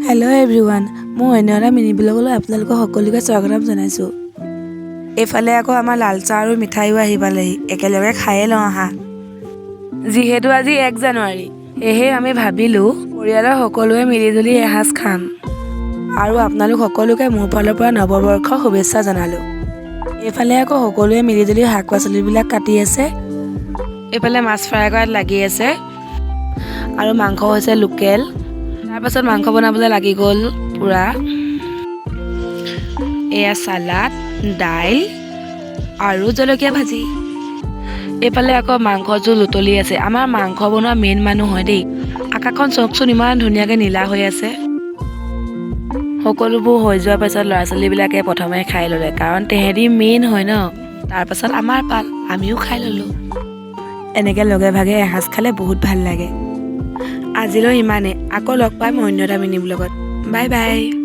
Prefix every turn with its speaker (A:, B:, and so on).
A: Hello' everyone, মোৰ অন্য এটা মিনি ব্লগলৈ আপোনালোকক সকলোকে স্বাগতম জনাইছোঁ। এইফালে আকৌ আমাৰ লাল চাহ আৰু মিঠাইও আহি পালেহি। একেলগে খায়ে লওঁ আহা। যিহেতু আজি 1 জানুৱাৰী, সেয়েহে আমি ভাবিলোঁ পৰিয়ালৰ সকলোৱে মিলিজুলি এসাঁজ খাম। আৰু আপোনালোক সকলোকে মোৰ ফালৰ পৰা নৱবৰ্ষৰ শুভেচ্ছা জনালোঁ। এইফালে আকৌ সকলোৱে মিলিজুলি শাক পাচলিবিলাক কাটি আছে। এইফালে মাছ ফ্ৰাই কৰাত লাগি আছে আৰু মাংস হৈছে লোকেল। তাৰপাছত মাংস বনাবলৈ লাগি গ'ল পূৰা। এয়া চালাড, দাইল আৰু জলকীয়া ভাজি। এইফালে আকৌ মাংস জোল উতলি আছে। আমাৰ মাংস বনোৱা মেইন মানুহ হয় দেই। আকাশখন চাওকচোন, ইমান ধুনীয়াকৈ নীলা হৈ আছে। সকলোবোৰ হৈ যোৱাৰ পাছত ল'ৰা ছোৱালীবিলাকে প্ৰথমে খাই ল'লে, কাৰণ তেহেঁতি মেইন হয় ন। তাৰপাছত আমাৰ পাল, আমিও খাই ল'লোঁ। এনেকৈ লগে ভাগে এসাঁজ খালে বহুত ভাল লাগে। আজিলৈ ইমানেই। আকৌ লগ পাম অন্য এটা মিনি ব্লগত। Bye bye.